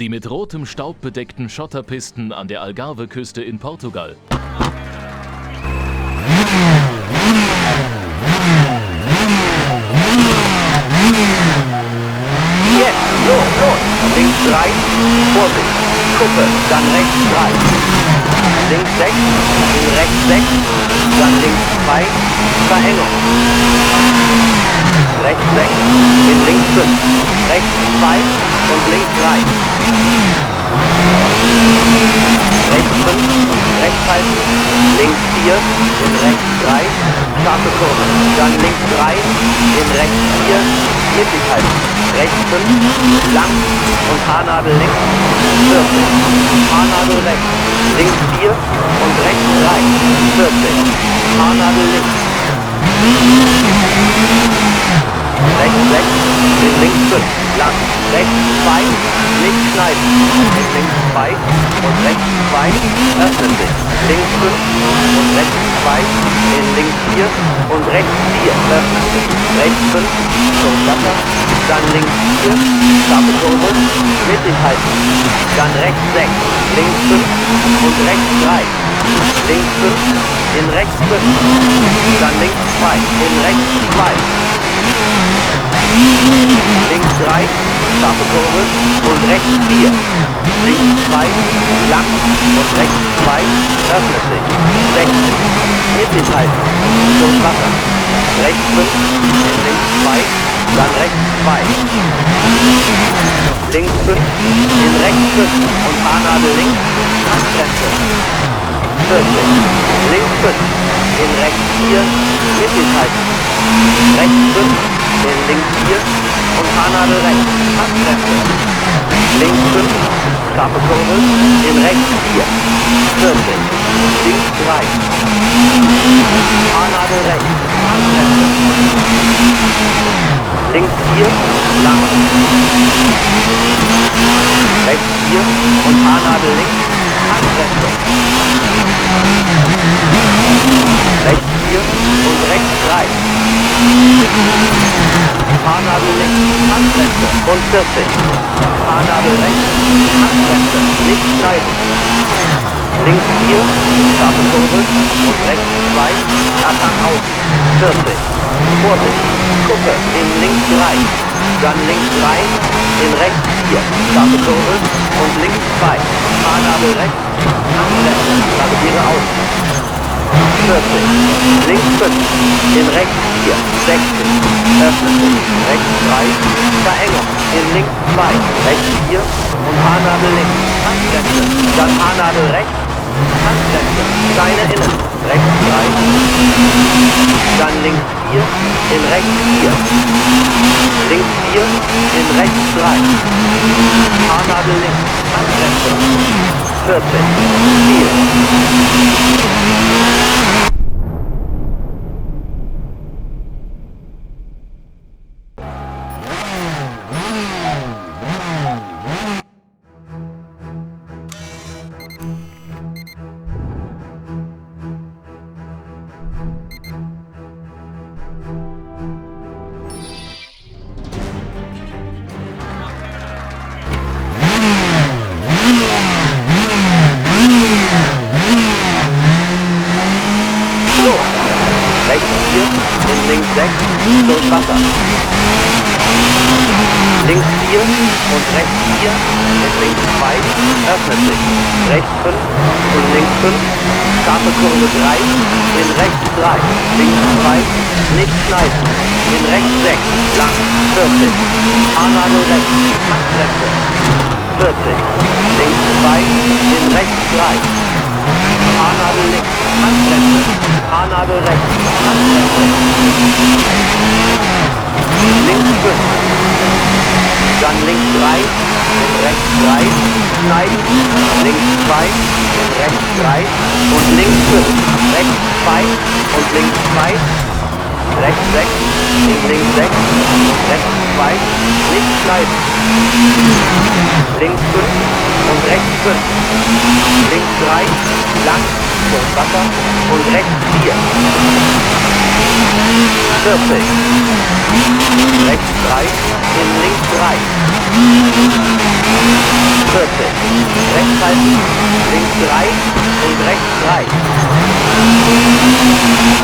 Die mit rotem Staub bedeckten Schotterpisten an der Algarve-Küste in Portugal. Jetzt, los, los. Links 3, Vorsicht, Kuppe, dann rechts 3. Links 6, in rechts 6, dann links 2, Verengung. Rechts 6, in links 5, rechts 2 und links 3. Rechts 5, rechts halten, links 4, in rechts 3, scharfe Kurve, dann links 3, in rechts 4, mittig halten, rechts 5, lang und Haarnadel links, 40, Haarnadel rechts, links 4 und rechts 3, 40, Haarnadel links. Rechts 6, in links 5, lang, rechts 2, nicht schneiden, in links 2 und rechts 2, öffnet sich, links 5 und rechts 2, in links 4 und rechts 4, öffnet sich, rechts 5, zum Wasser, dann links 4, scharfe Kurve, mittig halten, dann rechts 6, links 5 und rechts 3, links 5, in rechts 5, dann links 2, in rechts 2, links 3, scharfe Kurve und rechts 4, links 2, lang und rechts 2, öffnet sich, 60, mittig halten, zum Wasser, rechts 5, in links 2, dann rechts 2, links 5, in rechts 5 und Haarnadel links, Handgrenze, 40, links 5, in rechts 4, mittig halten, rechts 5, in links 4 und Haarnadel rechts, Handgrenze, links 5, scharfe Kurve, in rechts 4, 40, links 3, Haarnadel rechts, Handgrenze, links 4, lang, rechts 4 und Haarnadel links, Handgrenze, rechts 4 und rechts 3, Haarnadel links, Handgrenze und 40, Haarnadel rechts, Handgrenze, nicht schneiden, links 4, scharfe Kurve und rechts 2, Abhang außen, 40, Vorsicht, Kuppe in links 3, dann links 3, in rechts 4, scharfe Kurve und links 2, Haarnadel rechts, Handgrenze, navigiere außen, 40, links 5, in rechts 4, 60, öffnet sich, rechts 3, Verengung, in links 2, rechts 4 und Haarnadel links, Handgrenze, dann Haarnadel rechts, Handgrenze, Steine innen, rechts 3, dann links 4, in rechts 4, links 4, in rechts 3, Haarnadel links, Handgrenze, 40, 4. Los! Rechts 4, in links 6, durch Wasser. Links 4 und rechts 4, in links 2, öffnet sich. Rechts 5 und links 5, scharfe Kurve 3, in rechts 3, links 2, nicht schneiden. In rechts 6, lang, 40, Haarnadel rechts, Handgrenze, 40, links 2, in rechts 3, Haarnadel links, Handgrenze, Haarnadel rechts, Handgrenze, links 5, dann links 3, in rechts 3, schneiden, links 2, in rechts 3 und links 5, rechts 2 und links 2, rechts 6, in links 6 und rechts 2, nicht schneiden, links 5 und rechts 5, links 3, lang, durch Wasser und rechts 4. 40. Rechts 3, in links 3. 40. Rechts halten, links 3 und rechts 3.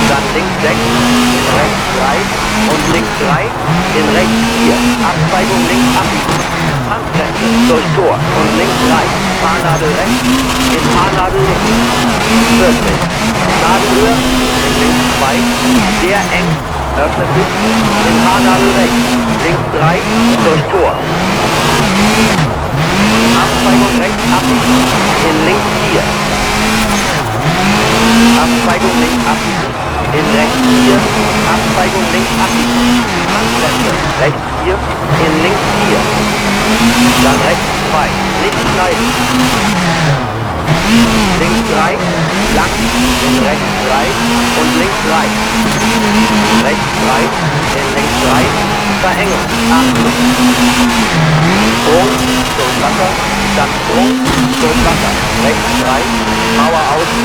Dann links 6, in rechts 3 und links 3, in rechts 4. Abzweigung links abbiegen. Handbremse durch Tor und links 3. Fahrnadel rechts, in Fahrnadel links. 40. Nadelöhr, in links 2, sehr eng, öffnet sich, in Haarnadel rechts, links 3, durch Tor. Abzweigung rechts abbiegen, in links 4. Abzweigung links abbiegen, in rechts 4, Abzweigung links abbiegen, Handbremse, rechts 4, in links 4. Dann rechts 2, nicht schneiden. Links 3, lang, in rechts 3 und links 3. Rechts 3, in links 3, Verengung, 80. Sprung, durch Wasser, dann Sprung, durch Wasser. Rechts 3, Mauer außen,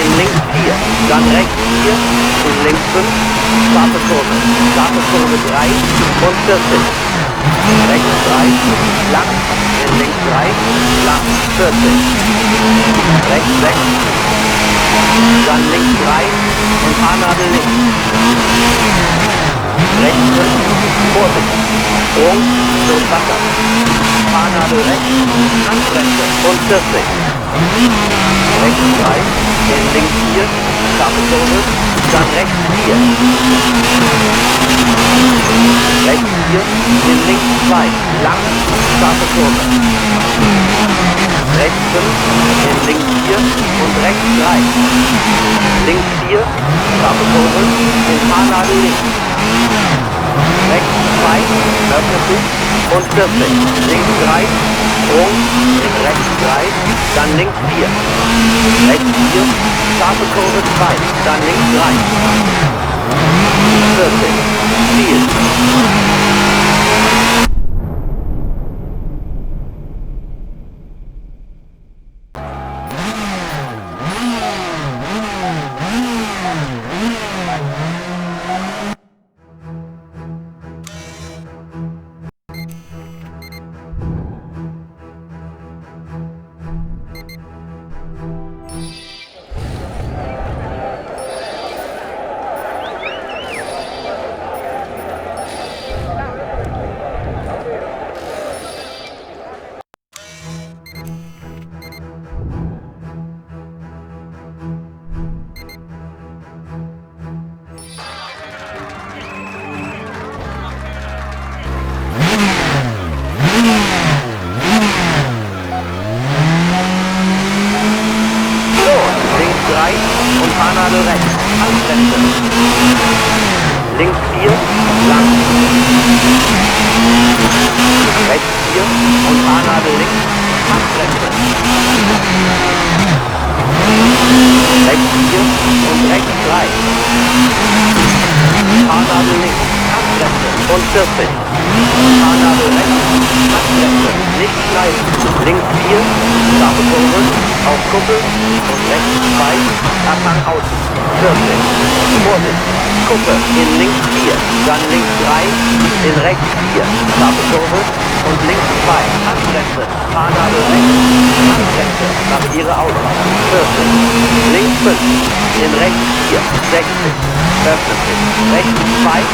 in links 4, dann rechts 4, in links 5, scharfe Kurve 3 und 40. Rechts 3, lang, in links 3, lang, 40. Rechts 6, dann links 3 und Haarnadel links. Rechts 5, Vorsicht, Sprung durch Wasser. Fahrnadel rechts, Handbremse und 40. Rechts 3, in links 4, scharfe Kurve, dann rechts 4. Rechts 4, in links 2, lang, scharfe Kurve. Rechts 5, in links 4 und rechts 3. Links 4, scharfe Kurve, in Fahrnadel links. Rechts 2, öffnet sich und 40. Links 3, Sprung, in rechts 3, dann links 4. Rechts 4, scharfe Kurve 2, dann links 3. 40. Ziel. Links 3 und Fahrnadel rechts, Handbremse. Links 4, lang. Rechts 4 und Fahrnadel links, Handbremse. Rechts 4 und rechts 3. Fahrnadel links, Handbremse und 40. Fahrnadel rechts, Handbremse, nicht schneiden. Links 4, scharfe Kurve, auf Kuppel und rechts 2, Abhang außen, 40. Vorsicht, Kuppe in links 4, dann links 3, in rechts 4, scharfe Kurve und links 2, Handbremse, Fahrnadel rechts, Handbremse, Barriere außen, 40. Links 5, in rechts 4, 60, öffnet sich, rechts 2,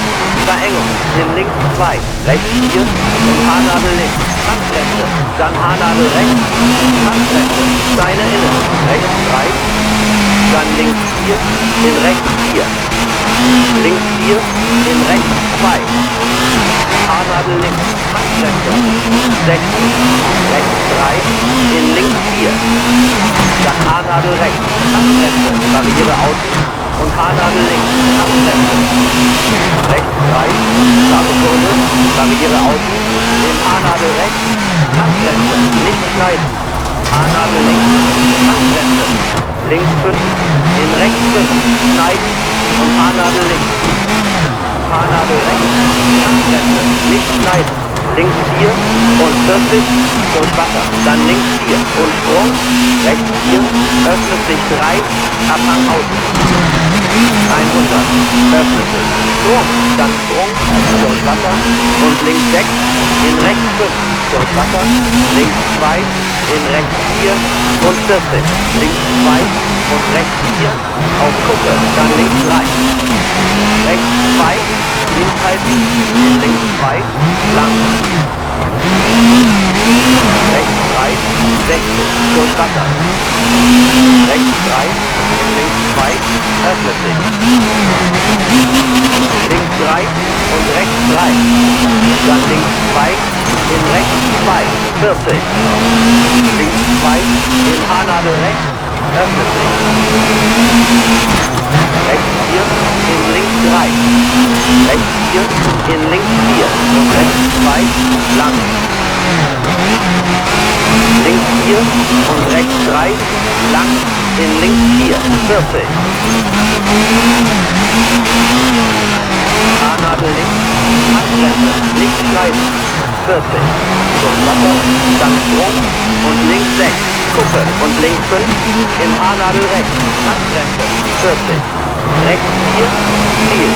Verengung, in links 2, rechts 4 und Haarnadel links, Handbremse, dann Haarnadel rechts, Handbremse, Steine innen, rechts 3, dann links 4, in rechts 4, links 4, in rechts 2, Haarnadel links, Handbremse, 60, rechts 3, in links 4, dann Haarnadel rechts, Handbremse, Barriere außen und Haarnadel links, Handbremse, rechts 3, scharfe Kurve, Barriere außen, in Haarnadel rechts, Handbremse, nicht schneiden, Haarnadel links, Handbremse, links 5, in rechts 5, schneiden und Haarnadel links, Haarnadel rechts, Handbremse, nicht schneiden, links 4 und 40 durch Wasser, dann links 4 und Sprung, rechts 4, öffnet sich 3, Abhang außen. 100, öffnet sich, Sprung, dann Sprung, durch Wasser und links 6, in rechts 5, durch Wasser, links 2, in rechts 4 und 40, links 2 und rechts 4, auf Kuppe, dann links 3, rechts 2, links halten, in links 2, lang, rechts 3, 60, durch Wasser, rechts 3, in links 2, öffnet sich, links 3 und rechts 3, dann links 2, in rechts 2, 40, links 2, in Haarnadel rechts, öffnet sich, rechts 4, in links 3, rechts 4, in links 4 und rechts 2, lang, links 4 und rechts 3, lang, in links 4, 40. Haarnadel links, Handbremse, links schneiden, 40. Durch Wasser, dann Sprung und links 6, Kuppe und links 5, in Haarnadel rechts, Handbremse, 40. Rechts 4, Ziel.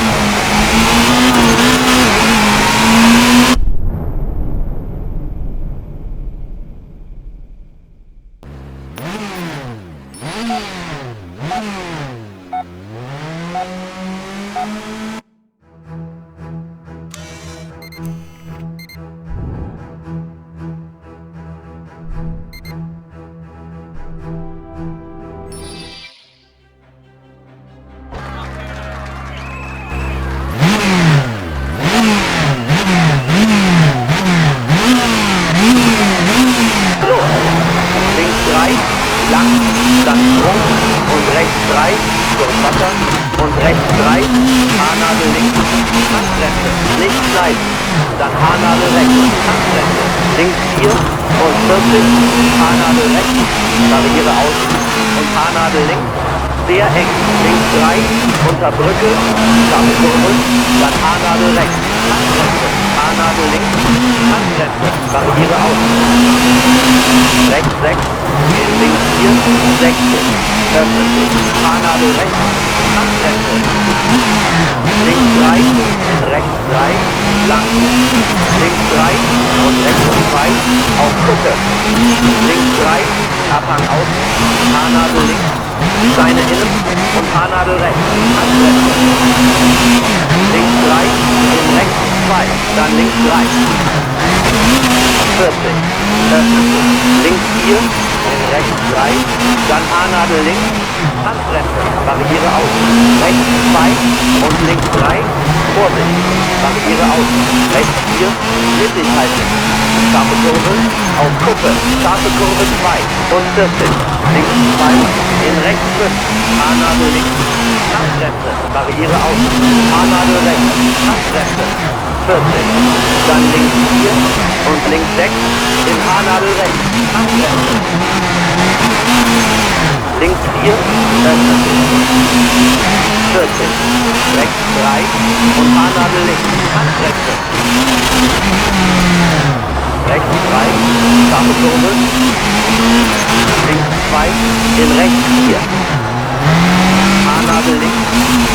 Los! Links 3, lang, dann Sprung und rechts 3, durch Wasser und rechts 3, Haarnadel links, Handbremse, nicht schneiden, dann Haarnadel rechts, Handbremse, links 4 und 40, Haarnadel rechts, Barriere außen und Haarnadel links, sehr eng, links 3, unter Brücke, scharfe Kurve, dann Haarnadel rechts, Handbremse, Haarnadel links, Handbremse, Barriere außen. Rechts 6, in links 4, 60, öffnet sich, Haarnadel rechts, Handbremse, links 3, in rechts 3, lang, links 3 und rechts 2, auf Kuppe, links 3, Abhang außen, Haarnadel links, Steine innen und Haarnadel rechts, Handbremse, links 3, in rechts 2, dann links 3, 40, öffnet sich, links 4, in rechts 3, dann Haarnadel links, Handbremse, Barriere außen, rechts 2 und links 3, Vorsicht, Barriere außen, rechts 4, mittig halten, scharfe Kurve, auf Kuppe, scharfe Kurve 2 und 40, links 2, in rechts 5, Haarnadel links, Handbremse, Barriere außen, Haarnadel rechts, Handbremse, 40, dann links 4 und links 6, in Haarnadel rechts, Handbremse, links 4, öffnet sich, 40, rechts 3 und Haarnadel links, Handbremse, rechts 3, scharfe Kurve, links 2, in rechts 4, Haarnadel links,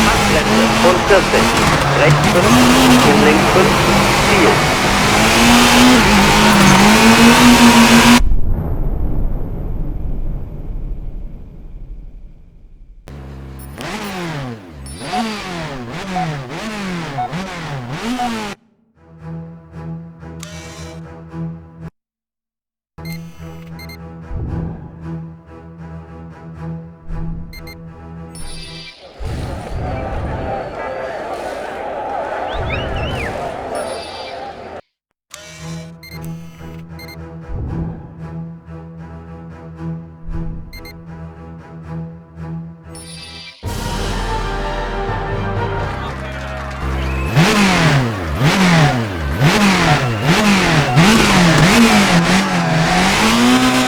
Handbremse und 40, rechts 5, in links 5, Ziel.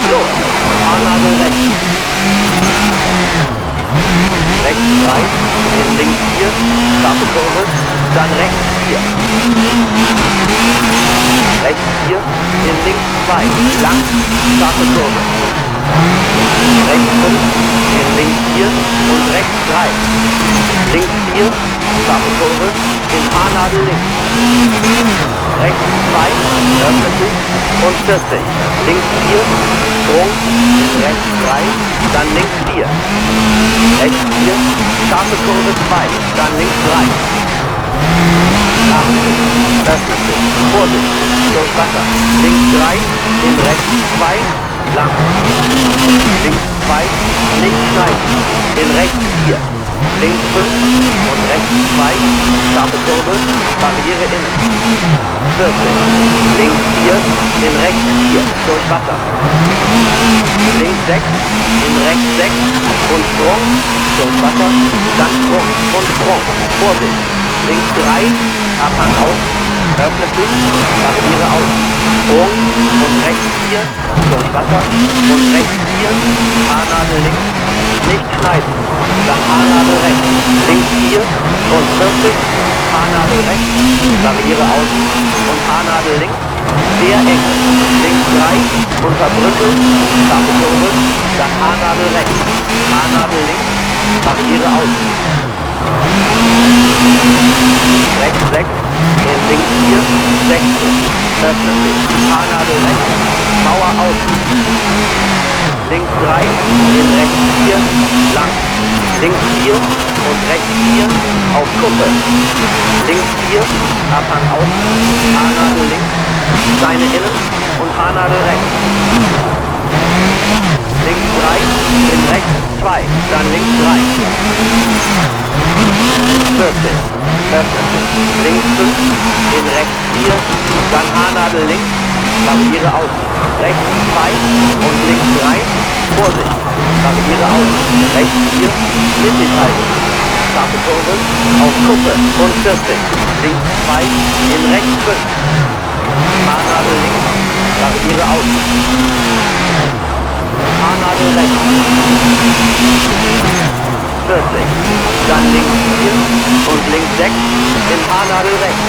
Los! Haarnadel rechts. Rechts 3, in links 4, scharfe Kurve, dann rechts 4. Rechts 4, in links 2, lang, scharfe Kurve. Rechts 5, in links 4 und rechts 3. Haarnadel links. Rechts 2, öffnet sich und 40. Links 4, Sprung, rechts 3, dann links 4. Rechts 4, scharfe Kurve 2, dann links 3. 80, öffnet sich, Vorsicht, durch Wasser. Links 3, in rechts 2, lang. Links 2, nicht schneiden. In rechts 4. Links 5 und rechts 2, scharfe Kurve, Barriere innen. 40. Links 4, in rechts 4, durch Wasser. Links 6, in rechts 6 und Sprung, durch Wasser, dann Sprung und Sprung. Vorsicht. Links 3, Abhang aus, öffnet sich, Barriere aus. Sprung und rechts 4, durch Wasser und rechts 4, Haarnadel links, nicht schneiden. Dann Haarnadel rechts, links 4 und 40, Haarnadel rechts, Barriere außen und Haarnadel links, sehr eng. Links 3, unter Brücke, scharfe Kurve, dann Haarnadel rechts, Haarnadel links, Barriere außen. Rechts 6, in links 4, 60, öffnet sich, Haarnadel rechts, Mauer außen. Links 3, in rechts 4, lang. Links 4 und rechts 4, auf Kuppe. Links 4, Abhang außen, Haarnadel links, Steine innen und Haarnadel rechts. Links 3, in rechts 2, dann links 3. 40, öffnet sich. Links 5, in rechts 4, dann Haarnadel links, Barriere außen. Rechts 2 und links 3, Vorsicht, Barriere außen. Rechts 4, mittig halten. Scharfe Kurve, auf Kuppe und 40. Links 2, in rechts 5. Haarnadel links, Barriere außen. Haarnadel rechts. 40. Dann links 4 und links 6 in Haarnadel rechts.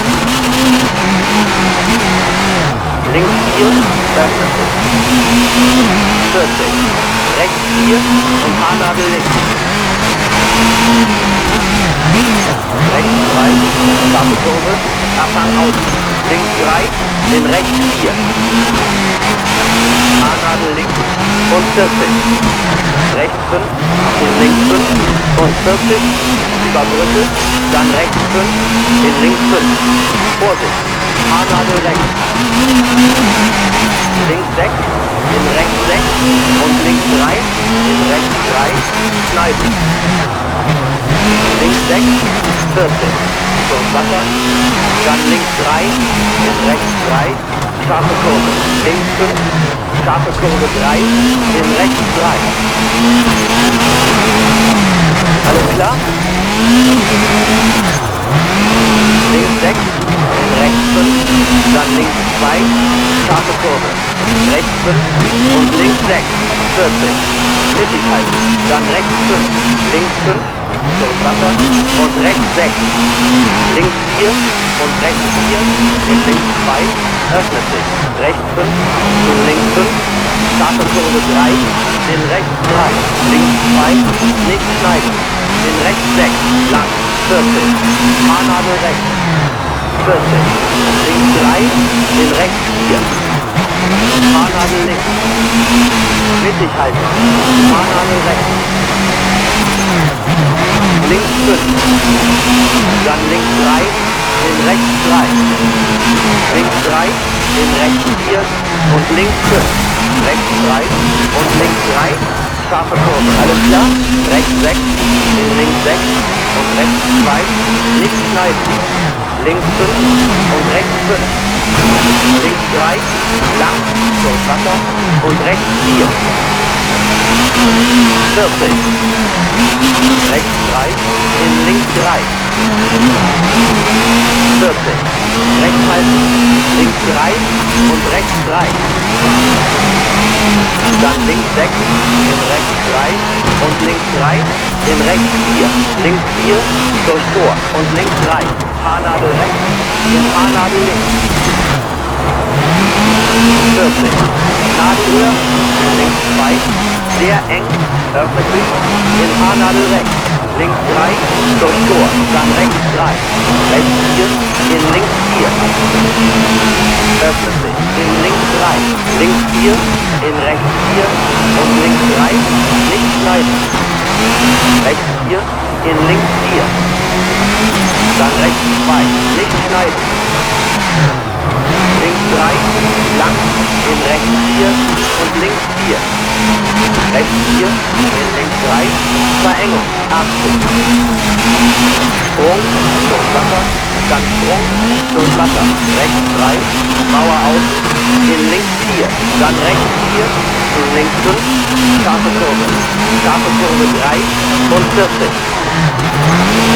Links 4, öffnet sich. 40. Rechts 4 und Haarnadel links. Rechts 3, scharfe Kurve, Abhang außen. Links 3, in rechts 4. Haarnadel links und 40. Rechts 5, in links 5 und 40, über Brücke, dann rechts 5, in links 5. Vorsicht, Haarnadel rechts. Links 6, in rechts 6 und links 3, in rechts 3, schneiden. Links 6, 40, durch Wasser, dann links 3, in rechts 3, scharfe Kurve, links 5, scharfe Kurve 3, in rechts 3. Alles klar? Links 6, in rechts 5, dann links 2, scharfe Kurve, rechts 5 und links 6, 40, mittig halten, dann rechts 5, links 5, durch Wasser und rechts 6, links 4 und rechts 4, in links 2, öffnet sich, rechts 5, in links 5, scharfe Kurve 3, in rechts 3, links 2, nicht schneiden, in rechts 6, lang, 40, Haarnadel rechts, 40, links 3, in rechts 4, Haarnadel links, mittig halten, Haarnadel rechts, links 5, dann links 3, in rechts 3, links 3, in rechts 4 und links 5, rechts 3 und links 3, scharfe Kurve, alles klar? Rechts 6, in links 6 und rechts 2, nicht schneiden, links 5 und rechts 5, links 3, lang, durch Wasser und rechts 4, 40, rechts 3, in links 3, 40, rechts halten, links 3 und rechts 3, dann links 6, in rechts 3 und links 3, in rechts 4, links 4, durch Tor und links 3, Haarnadel rechts, in Haarnadel links, 40, Nadelöhr, links 2, sehr eng, öffnet sich, in Haarnadel rechts. Links 3, durch Tor, dann rechts 3, rechts 4, in links 4. Öffnet sich, in links 3, links 4, in rechts 4 und links 3, nicht schneiden. Rechts 4, in links 4. Dann rechts 2, nicht schneiden. Links 3, lang, in rechts 4 und links 4. Rechts 4, in links 3, Verengung, 80. Sprung, durch Wasser, dann Sprung, durch Wasser, rechts 3, Mauer außen, in links 4, dann rechts 4, in links 5, scharfe Kurve 3 und 40.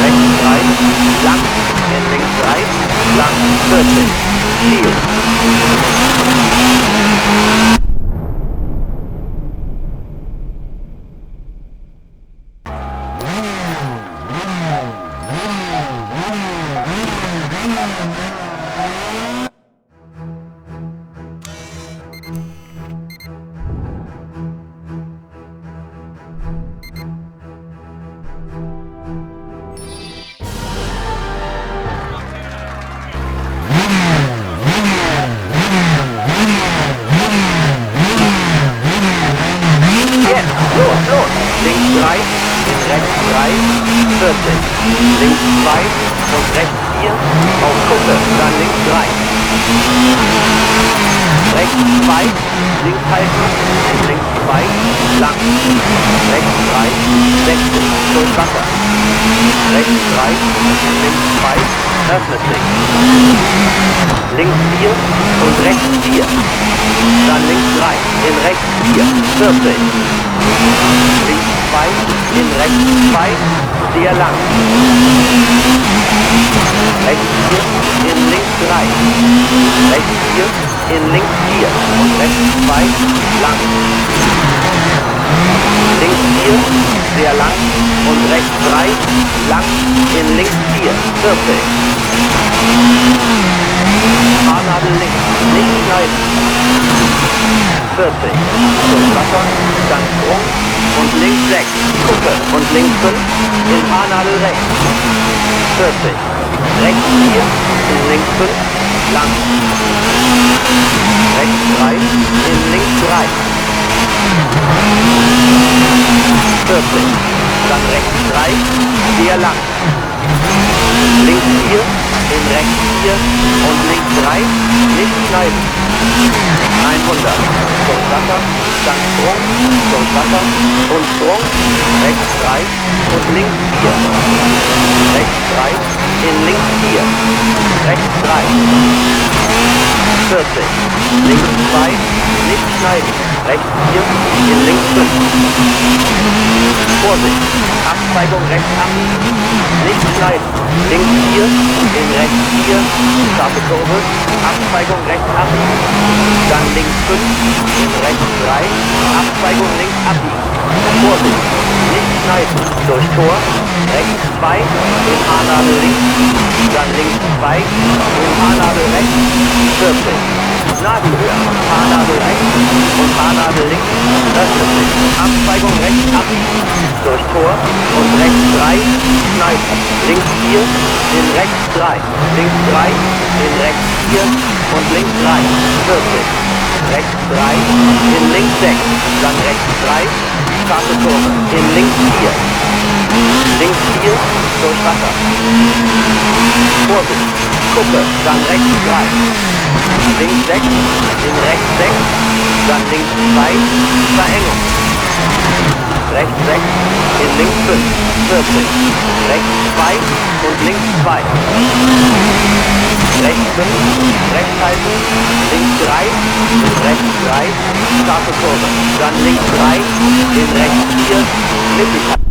Rechts 3, lang, in links 3, lang, 40. Ziel. Jetzt, los, los! Links 3, in rechts 3, 40. Links 2 und rechts 4, auf Kuppe, dann links 3. Rechts 2, links halten, in links 2, lang. Rechts 3, 60, durch Wasser. Rechts 3, in links 2, öffnet sich. Links 4 und rechts 4. Dann links 3, in rechts 4, 40. Links 2, in rechts 2, sehr lang. Rechts 4, in links 3. Rechts 4, in links 4 und rechts 2, lang. Links 4, sehr lang und rechts 3, lang, in links 4, 40. Fahrnadel links, nicht schneiden. 40. Durch Wasser, dann Sprung und links 6, Kuppe und links 5, in Haarnadel rechts. 40. Rechts 4, in links 5, lang. Rechts 3, in links 3. 40. Dann rechts 3, sehr lang. Links 4, in rechts 4 und links 3, nicht schneiden. 100. Durch Wasser, dann Sprung, durch Wasser und Sprung, rechts 3 und links 4. Rechts 3, in links 4. Rechts 3. 40. Links 2, nicht schneiden. Rechts 4, in links 5. Vorsicht, Abzweigung rechts ab. Nicht schneiden. Links 4, in rechts 4, scharfe Kurve, Abzweigung rechts ab. Dann links 5, in rechts 3, Abzweigung links abbiegen. Vorsicht, nicht schneiden. Durch Tor, rechts 2, in Haarnadel links, dann links 2, in Haarnadel rechts, 40. Nadelöhr, Haarnadel rechts und Haarnadel links, öffnet sich. Abzweigung rechts abbiegen. Durch Tor und rechts 3, schneiden. Links 4, in rechts 3, links 3, in rechts 4 und links 3, 40. Rechts 3, in links 6, dann rechts 3, scharfe Kurve, in links 4. Links 4, durch Wasser. Vorsicht, Kuppe, dann rechts 3. Links 6, in rechts 6, dann links 2, Verengung. Rechts 6, in links 5, 40. Rechts 2 und links 2. Rechts 5, rechts halten, links 3, in rechts 3, scharfe Kurve. Dann links 3, in rechts 4, mittig halten.